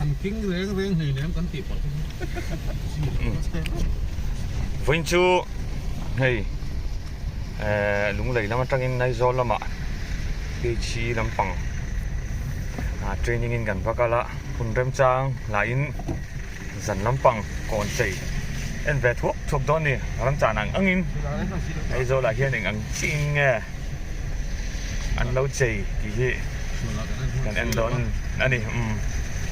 An king reng reng hleinem kan tih palh Vawiin chu hei eh Lunglei lam atangin Aizawl lamah PHC lampang ah training in kan va kal a, hun remchang lahin zan lampang kawn chei en ve thuak thuak dawn a ni ramchan ang angin Aizawl ah hian eng ang chiin nge an lo chei tih hi kan en dawn a ni umm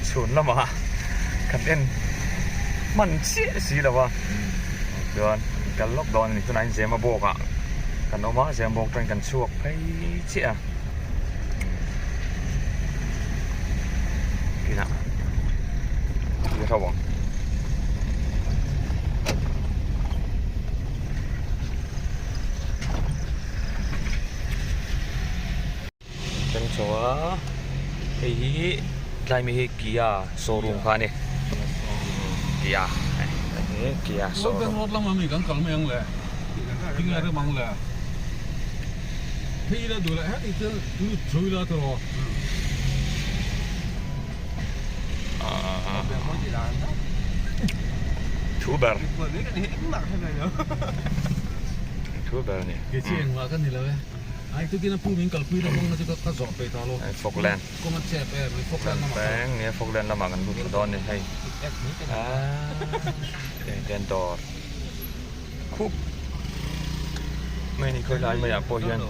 chhun lamah kan en hman chiah si lo va chuan kal lawk dawn a ni tunah hian Zemabawk ah kan awm a Zemabawk atangin kan chhuak phei chiah a kinah thil hrauh ang. Thleng chho a hei hi tlai mi hi Kia showroom kha a ni Kia hei Kia showroom road lama mi kan kal mai ang le tinge rem ang le phei ila duh leh heti chu lut chho ila tawh Thu ber Thu ber a ni. Falkland Bank nia Falkland lamah kan lut thla dawn a ni hei aaa den dawr khup mai a ni khawilai maiah pawh hian.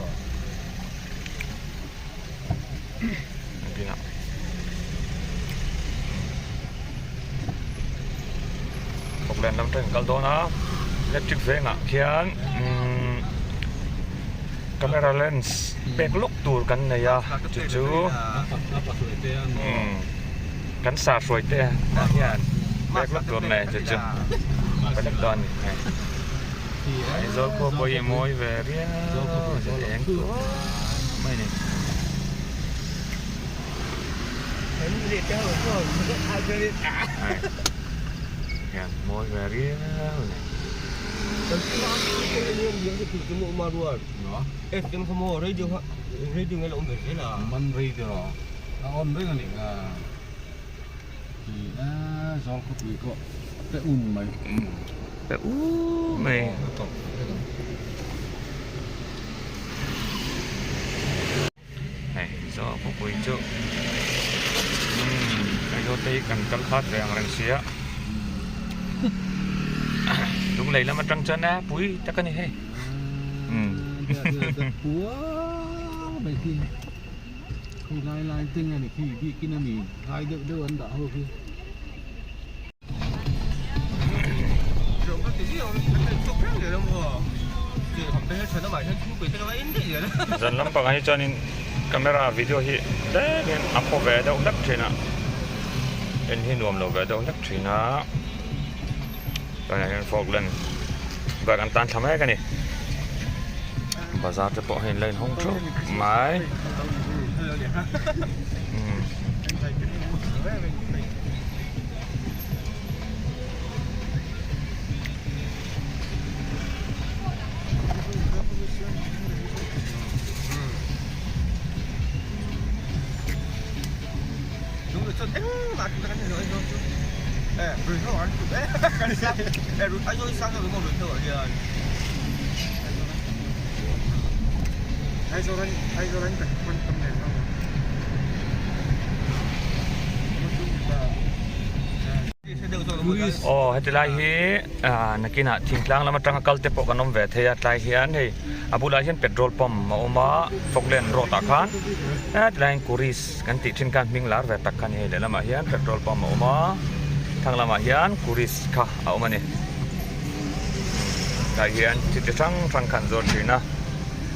Falkland lam atangin kal dawn a electric vengah khian umm camera lens pek lawk tur kan nei a chu chu umm kan sa hruai te ah hian pek lawk tur a nei chu chu ka lek dawn a ni hei Aizawl khua pawh hi a mawi ve riau eng mai a ni. Hian mawi ve riau a ni. Pe um mai. Hei zawh khawpui chu umm Aizawl te hi kan kal khat ve ang reng sia Lunglei lam atang chuan a pui tak a ni hei umm. Zan lampangah hi chuanin camera video hi tlem hian a phaw ve deuh hlek thin a en hi nuam lo ve deuh hlek thin a tunah hian falkland bike an tan thla mek a ni bazar te pawh hei an la inhawng theuh mai. Aw heti lai hi ah nakinah thingtlang lam atanga kal te pawh kan awm ve thei a tlai hian hei a bulah hian petrol pump a awm a Falkland road ah khan heti lai hian Kuris kan tih thin khan hming lar ve tak kha a ni hei lehlamah hian petrol pump a awm a thlang lamah hian Kuris kha a awm a ni tlai hian thil chi hrang hrang kha an zuar thin a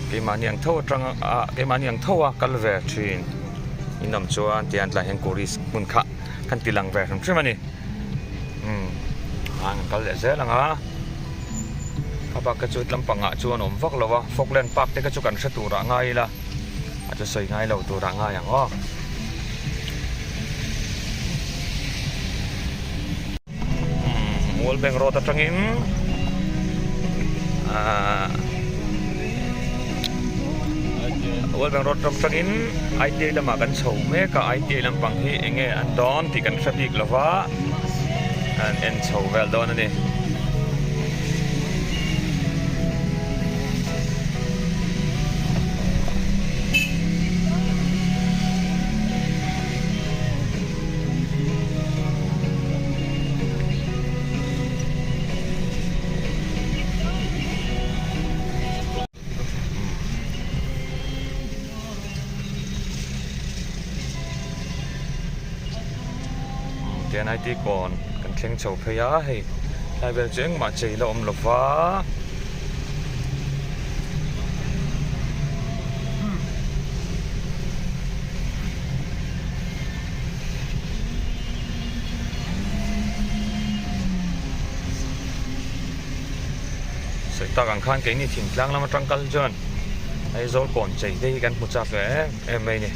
keimahni ang tho atang ah keimahni ang tho a kal ve thin in awm chuan tihian tlai hian Kuris hmun kha kan ti lang ve hrim hrim a ni umm an kal leh zel ang a a bak kha chu tlampang ah chuan awm vak lo a Falkland park te kha chu kan hre tur ah ngai ila a chu sawi ngai lo tur ah ngai ang aw. Umm World Bank road atangin ahh. World Bank Road ram atangin ITI lamah kan chho mek a, ITI lampang hi eng nge an dawn tih kan hre bik lova, an en chho vel dawn a ni. Tian IT kawn kan thleng chho phei a hei tlai vel chu engmah chei la awm lova. Sawi tak ang khan keini thingtlang lam atang kal chuan Aizawl kawn chei te hi kan hmu chak ve em em mai a ni.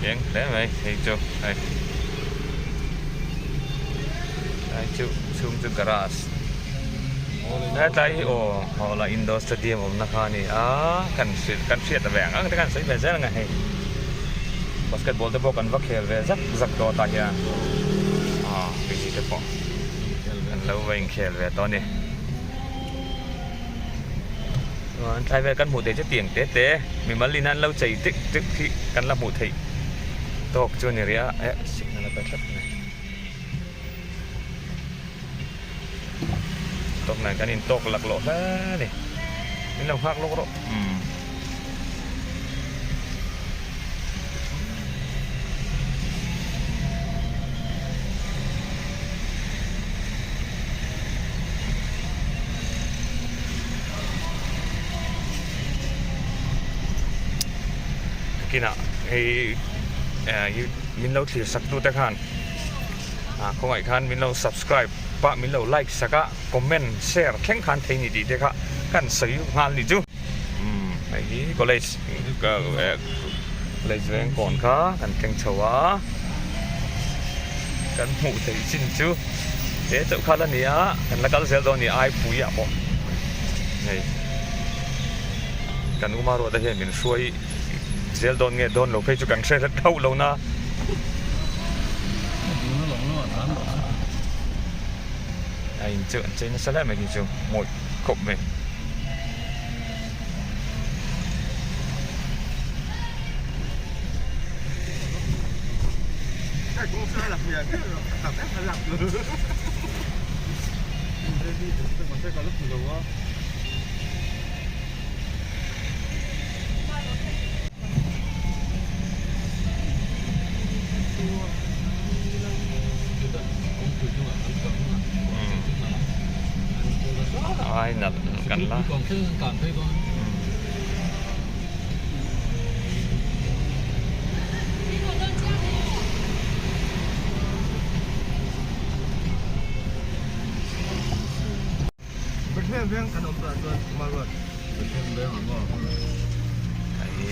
Eng hle mai hei chu hei hei chu chhung chu garage hetlai hi aw haw la indoor stadium awmna kha a ni a kan hrilh kan hriat ve ang ang te khan sawi ve zel ang a hei basketball te pawh kan va khel ve zak zak tawh tah hian aw keini te pawh kan lo va inkhel ve tawh a ni. Chuan thlai vel kan hmuh theih chu tiang te te mimal in an lo chei tek tek hi kan la hmuh theih tawk chu a ni rih a eh signal a pe tlat mai tawk nen kan intawk laklawh hle a ni min lo nghak lawk rawh umm. Kinah hei eh min lo thlir sak tute khan ah khawngaih khan min lo subscribe pah min lo like sak a comment share thleng khan thei ni tih te kha kan sawi nghal ni chu. Umm hei hi college college veng kawn kha kan thleng chho a kan hmuh theih chin chu he chauh kha la ni a kan la kal zel dawn a ni aipui ah pawh hei kan uma ruat te hian min hruai zel dawn nge dawn lo phei chu kan hre hret hauh lo na. A in chu an chei nasa hle mai ni chu mawi khawp mai. Ai nalh kan la.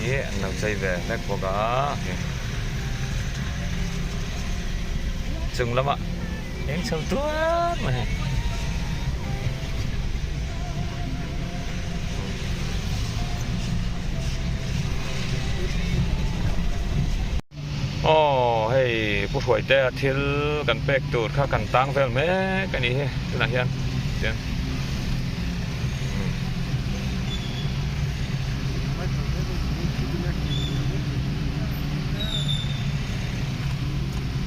Hei an lo chei ve hlek bawk a chung lamah eng chho tuar mai hei. Aw hei Pu Hruaitea thil kan pek tur kha kan tang vel mek a nih hi tunah hian chuan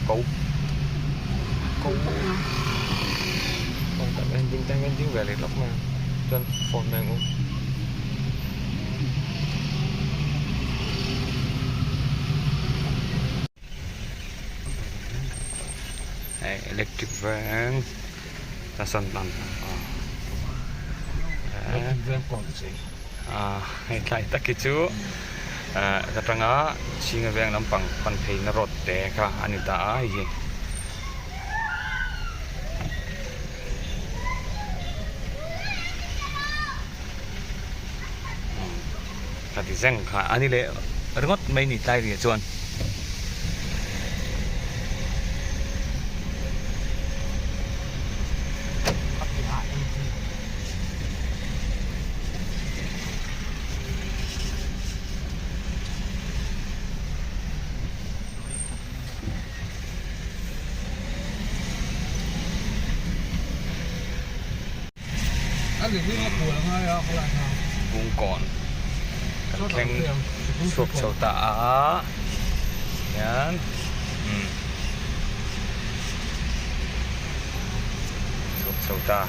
Ko ko ko ending tang ending ve leh lawk mai ang chuan phone mai ang u. Hei electric veng a sawn an ah hei tlai tak hi chu ah ka tanga chhinga veng lampang pan pheina road te kha a ni ta a hei hi. Ka ti zeng kha a ni leh ringawt mai ni tlai ri chuan. Bungkawn kan thleng chhuak chho ta a hian umm chhuak chho ta.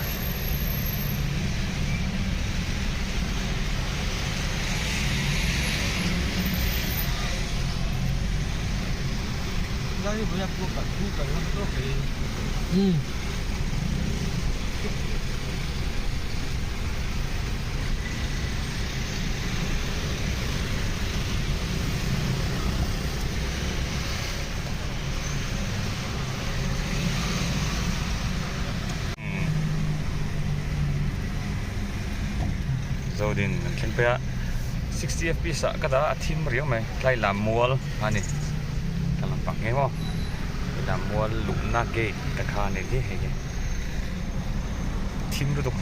Zodin an thleng phei a 60 fps ah ka dah a thim riau mai tlai lam mual a ni ka lam pang nghe maw tlai lam mual luhna gate te kha a ni hi hei hi thim lutuk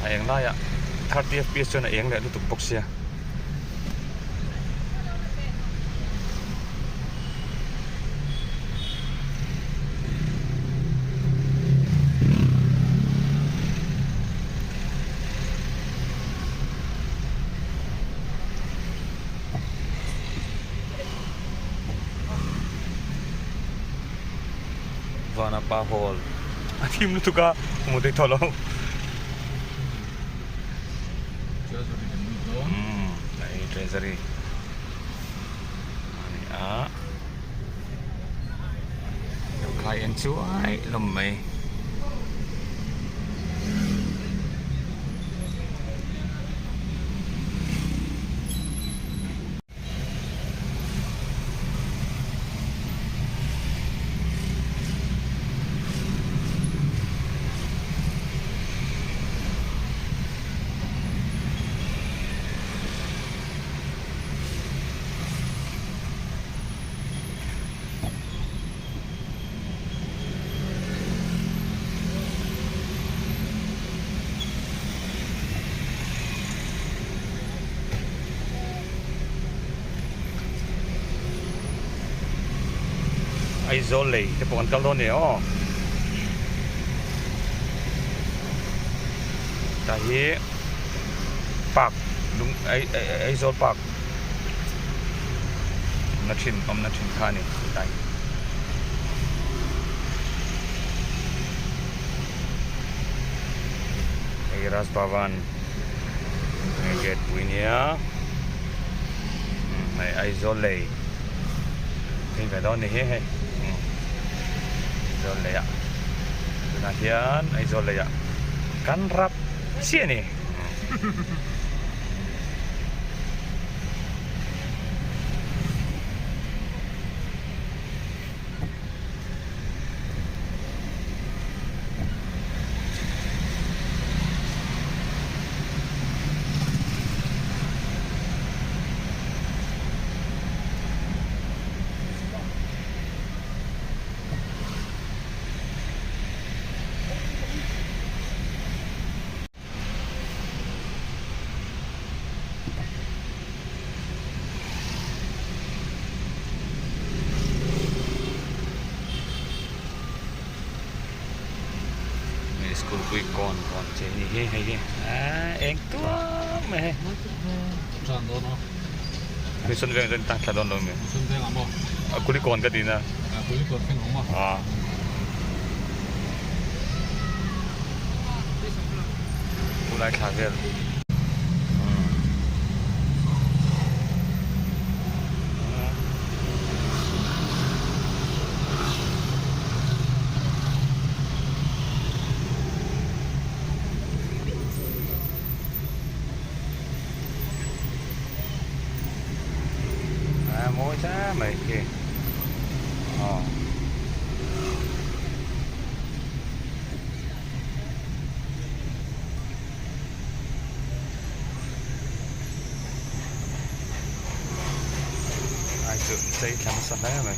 a eng laiah 30 fps chuan a eng leh lutuk bawk sia. Vanapa Hall a thim lutuk a hmu thei tawh lo. Umm hei treasury a ni a lo khai en chuai hlawm mai. Aizawl lei te pawh an kal dawn ni aw tah hi park lung ai Aizawl park awmna thin awmna thin kha a ni tlai. Hei Raj Bhavan hei gate pui nia hei Aizawl lei hei ve dawn ni hi hei Aizawl lei ah tunah hian Aizawl lei ah kan rap chiah a ni. School pui kawn kawn che ni hi hei hi aaa eng tuam mai hei. Mission veng chuan tang thla dawn lo mi. Mission veng ah maw? A Kulikawn ka tina. A Kulikawn thleng awm a. Ah. Khulai thla vel. À, mawi hle mai khi aw ai chu chei thla nasa hle mai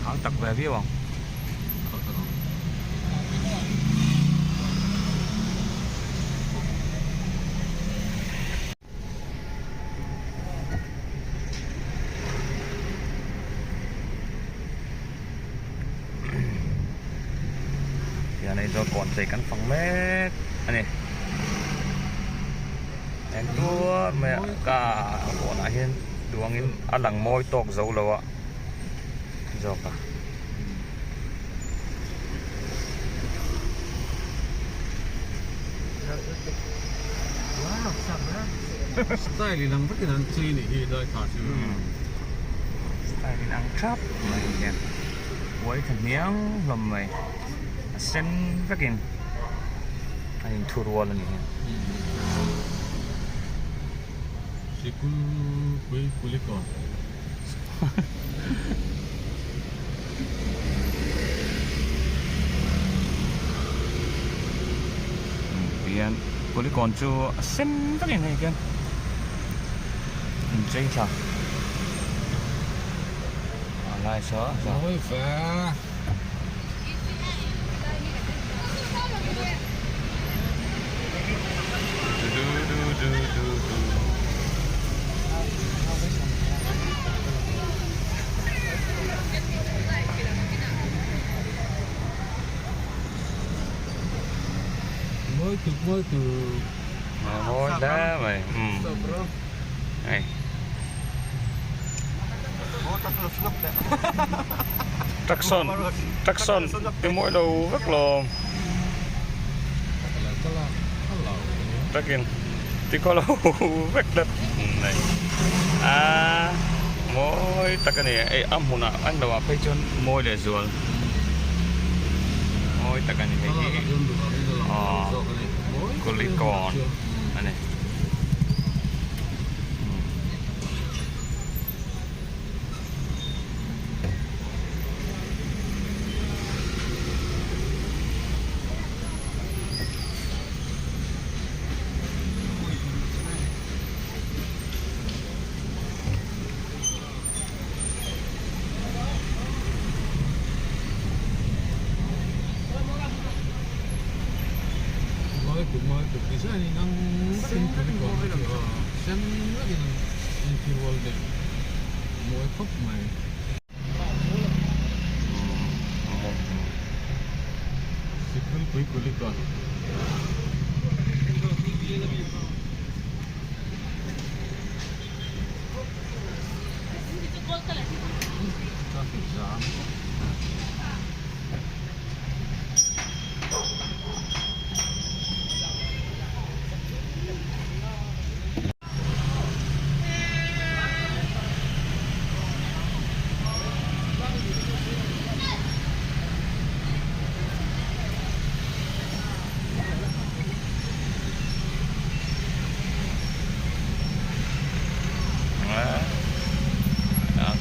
hang tak ve viau ang. Hian hei chuan kawn chei kan fang mek a ni eng tuar mai a ka kawnah hian duangin a lang mawi tawk zo lo a zawk a. Style in ang vekin an chei nih hi lai thla chu. Style in ang thap mai hian uai tha hniang hlawm mai a sen vekin a inthu rual a ni hian. Sikul pui kulikawn. Hian kulikawn chu a sen vekin hei hian inchei thla a lai saw Mawi hle mai umm hei. Tucson Tucson i mawi lo vek lo takin ti khaw lo vek tlat mai a mawi tak a ni hei a hmunah an lo ah phei chuan mawi leh zual mawi tak a ni hei hi aw kulikawn a ni.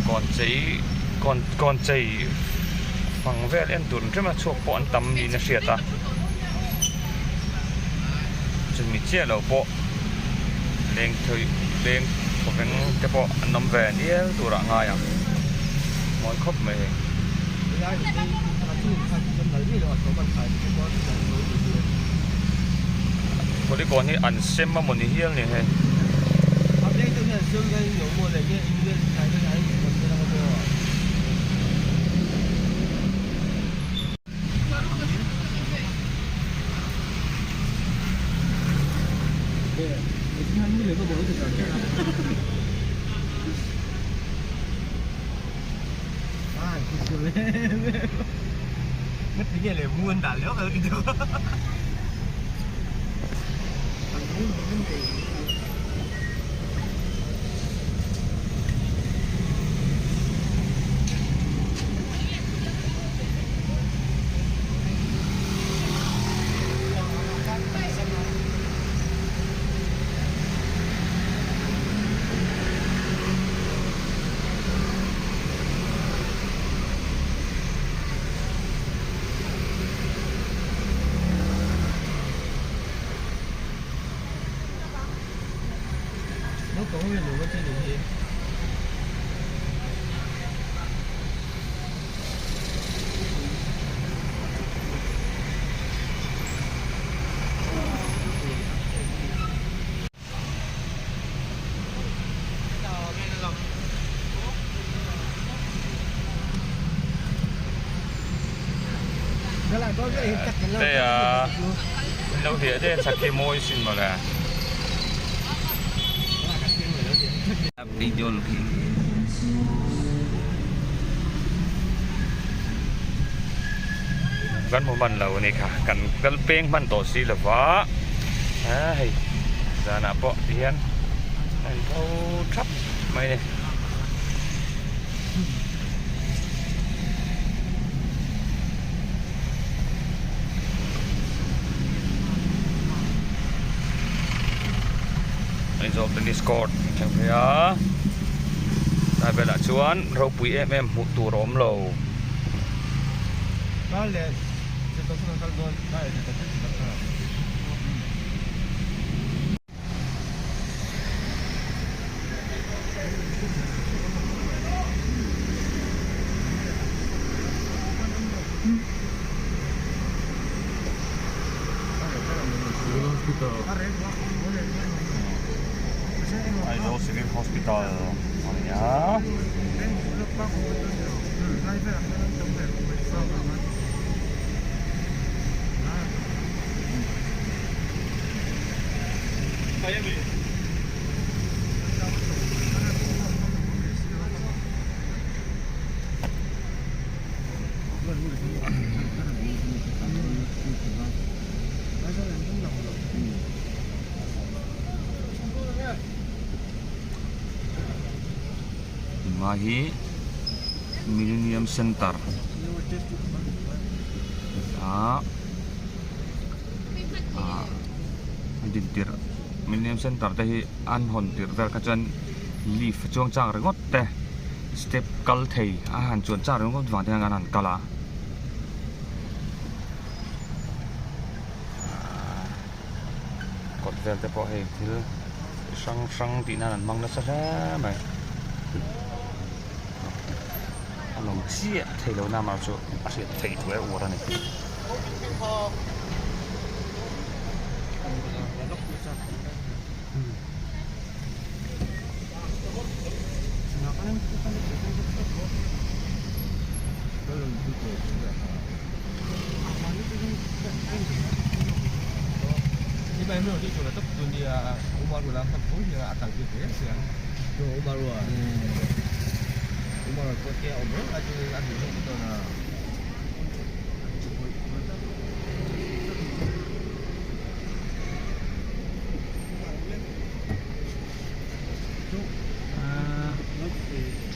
Kawn chei kawn kawn chei fang vel en tur rema chhuak pawh an tam niin a hriat a chumi chiah lo pawh leng thawi leng thawveng te pawh an awm ve nial turah a ngai ang mawi khawp mai hei. Kulikawn hi an sem a mawni hial ni hei. Te a lo hliah te sakhi mawi sin mawle. Video khi. Kan hmu hman lo a ni kha kan kal peng hman tawh si lo va a hei zanah pawh ti hian a in tho thap mai a ni. Aizawl tennis court a thleng phei a tlai velah chuan ropui em em hmuh tur a awm lo. Aizawl Civil Hospital a ni a. Hma hi Millenium Centre a ah a din tirh Millenium Centre te hi an hawn tirh vel kha chuan lift a chuang chak ringawt te step kal thei a han chuan chak ringawt vang te hian an han kal a. Kawt vel te pawh hei thil hrang hrang tih nan an hmang nasa hle mai a lo chiah thei lo na mah chu a hriat theih thu e uar a ni.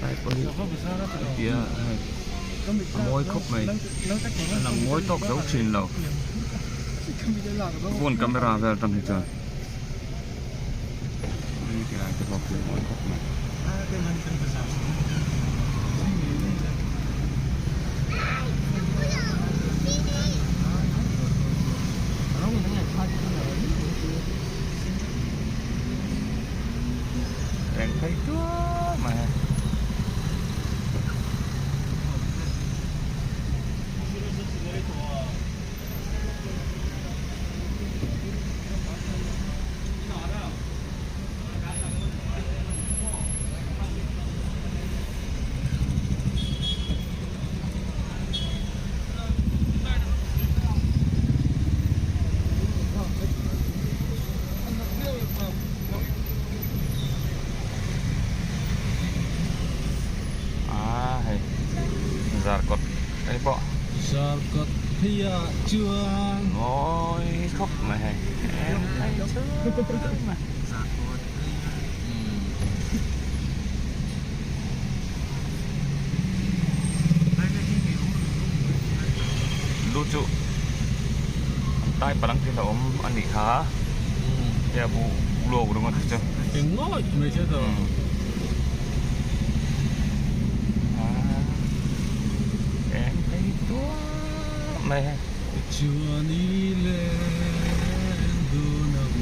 Tlai pawh hi tia hei a mawi khawp mai a lang mawi tawk zo thin lo phone camera vel atang hi chuan hei ti lai te pawh khi a mawi khawp mai. Reng phei tuar mai a. Zarkawt hei pawh. Zarkawt pheiah chuan. Ngawi khawp mai hei. Lu chu an tai palang thil a awm a nih kha hei a bu luak ringawt hi chu. Engawih mai hriat a. Eng phei tuah mai hei. Chuan i leng dun ang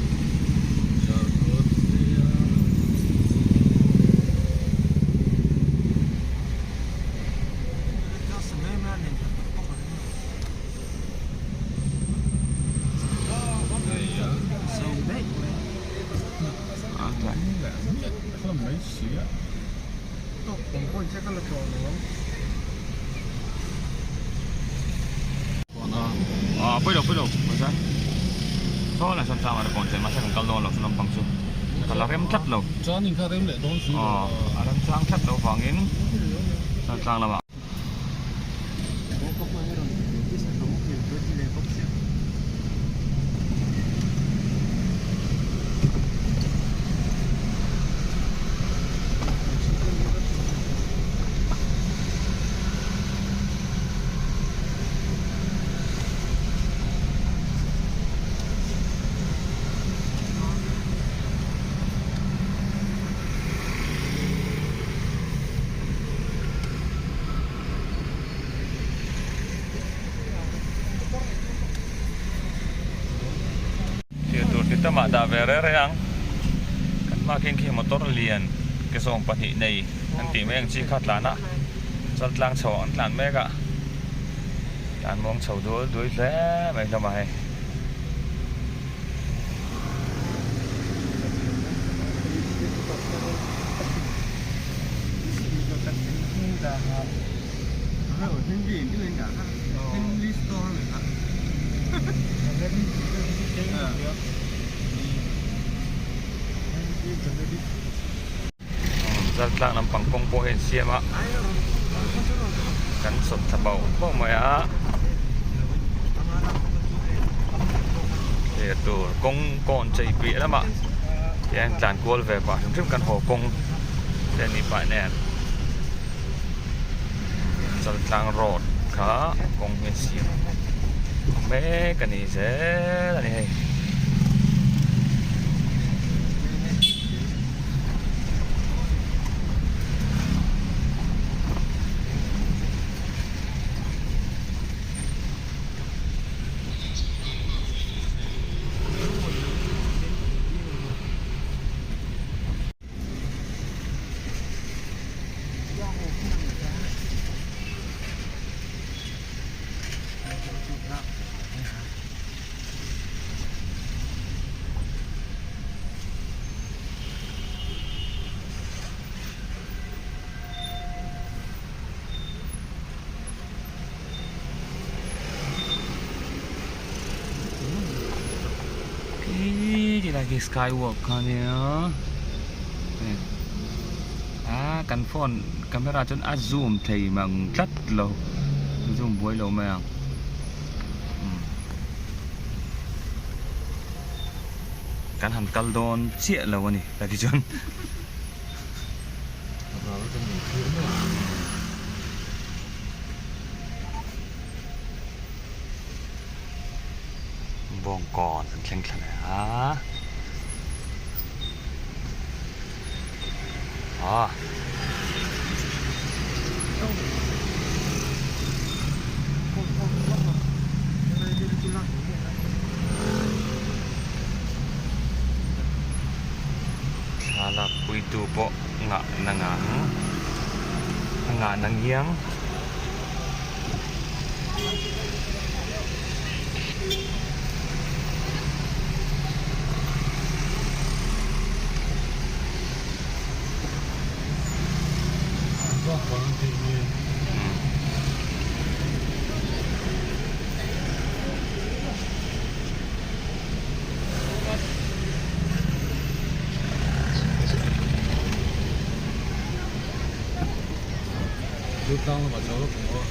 zarkawt hleia. Ah pawilo pawilo mahse saw lah sawn tlangah te pawh an chen mahse kan kal dawn lo sawn lampang chu ka la rem tlat lo aw a rem chang tlat loh vangin sawn tlang lamah. Thil tur ti tamah dah ve reng reng ang. Kan hma khin khi motor lian ke zawng pahnih nei an tih mai ang chi kha tlan a, chal tlang chho an tlan mek a, tlan muang chho dual duai hle mai hlawm a hei. Zaltlang lampang kawng pawh hi an siam a kan sawt thla bauh bauh mai a thlir tur kawng kawn chei piah lamah hian tlan kual ve pah hrim hrim kan haw kawng te a nih pah nen Chaltlang road kha kawng hi an siam mek a ni zel a ni hei. Khi lai khi skywalk kha nia a kan phone camera chuan a zoom thei mang tlat lo zoom buai lo mai ang. Kan han kal dawn chiah lo a ni ta ti chuan. Bawngkawn an thleng thla leh a. Ah. Thlalak puitu pawh ngah na ngang a ngah na ngiang. Durtlang lamah chho lawk ang aw.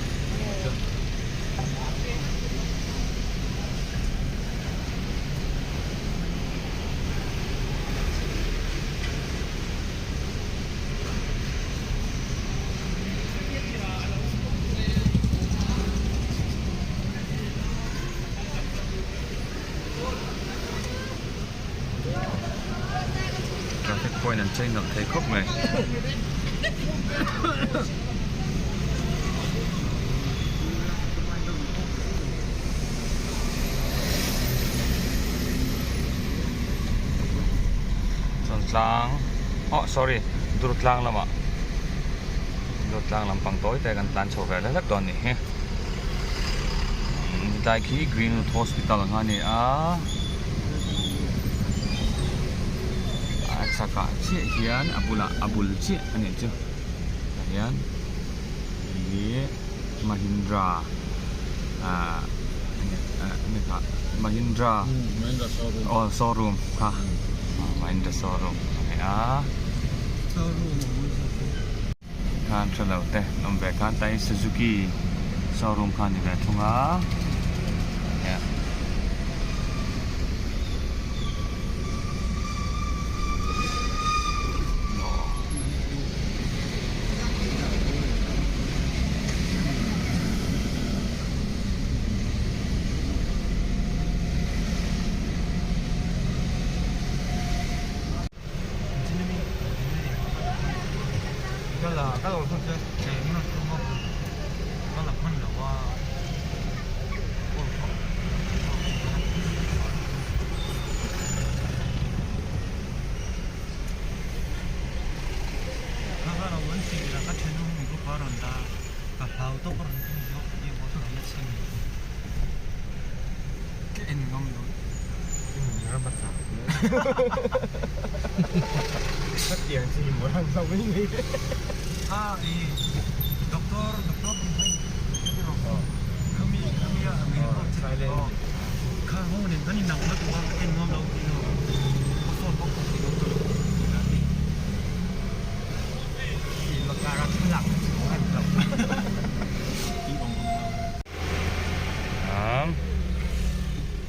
Traffic point an chei nalh thei khawp mai. Chuan tlang oh sorry Durtlang lamah Durtlang lampang tawi te kan tlan chho ve hlek hlek dawn a nih hi. Hetlai khi Greenwood Hospital kha a ni a. A chhakah chiah hian a bulah a bul chiah a nih chu tah hian ih Mahindra ah enge kha Mahindra aw showroom kha Mahindra showroom a ni a. Khan hre lo te an awm ve khan tlai Suzuki showroom kha a ni ve thung a nia.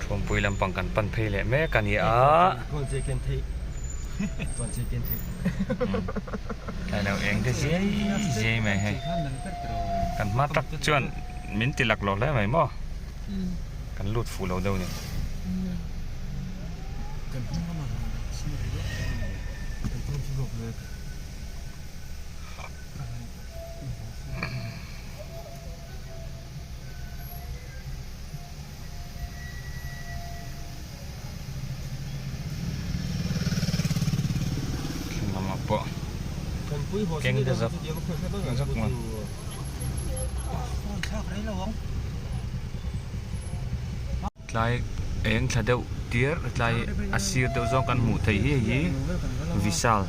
Thuampui lampang kan pan phei leh mek a ni a. Tlai lo eng te zai zai mai hei. Kan hma tak chuan min ti lak lo hle mai maw. Kan lut fuh lo deuh ni. Thlalangah pawh keng te zak zak mai. Tlai eng thla deuh tir tlai a sir deuh zawng kan hmuh theih hi hei hi Vishal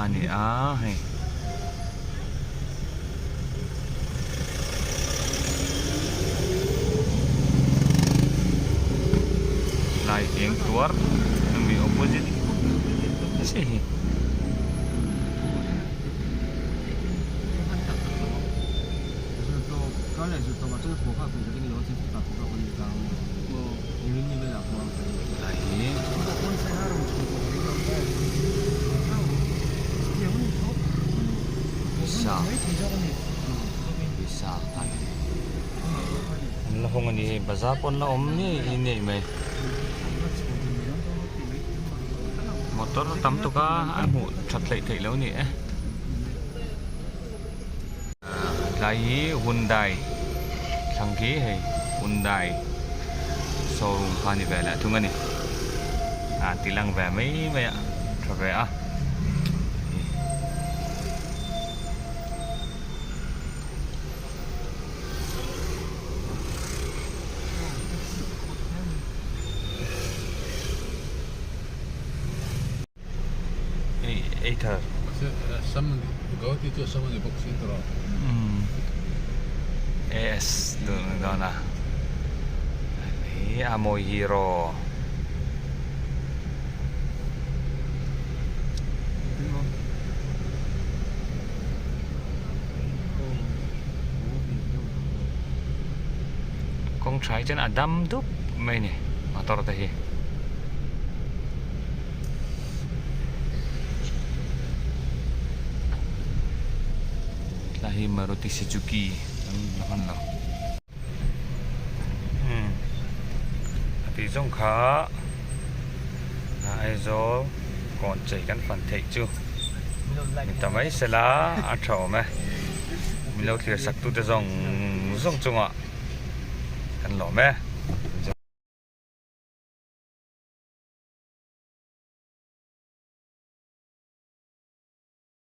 a ni a hei. Tlai eng tuar hemi opposite chiah hi. Tlai hi. Vishal Vishal a ni an la hawng a ni hei bazar pawh an la awm ngei ngei mai motor tam tuk a a hmuh that hleih theih loh a ni e tlai hi Hyundai thlang khi hei Hyundai showroom kha a ni ve leh thung a ni ah ti lang ve mai mai a tha ve a. Either. AS dawn a hi a mawi hero. tha hi chuan a dam dup mai a ni motor te hi. Tlai hi Maruti Suzuki an la hman lo. Umm a tih zawng kha Aizawl kawn chei kan fan theih chu ni ta mai sela a tha awm e min lo thlir sak tute zawng zawng chungah kan lawm e.